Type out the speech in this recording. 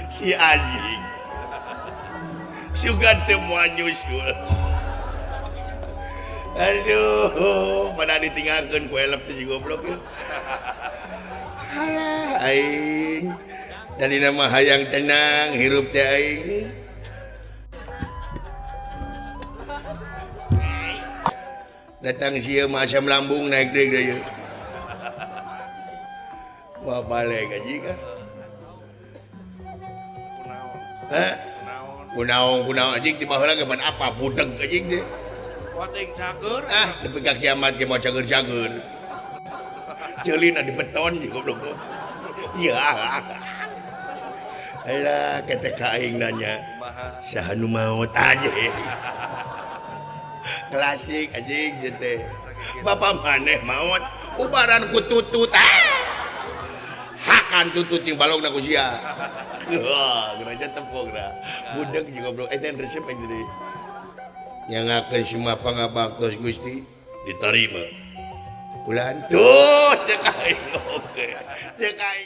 Si anjing sugan teu moal nyusul. Aduh, pada ditinggalkeun ku elep teh goblok ieu. Halah aing. Tadina mah hayang tenang hirup teh aing. Datang sieu mah asam lambung naik deui deui. Wah balik anjing ah. Hah? Kunaon kunaon anjing ti baheula ge pan apa budeg anjing teh. Wating cager ah nepi ka kiamat ge moal cager-cager. Ceulina di beton jeung goblok. Iya. Alah ketek ka aing nanya. Saha nu maot anjing. Klasik anjing teh. Bapak maneh maot ubaran ku tutut. Ah. Hakan tutut jeung balongna ku sia. Wah, gereja tepung dah. Budeg jeung goblok eta resep aing deui. Nyangakeun semua pangabaktos Gusti diterima. Ulah tuh cek aing oge. Cek aing.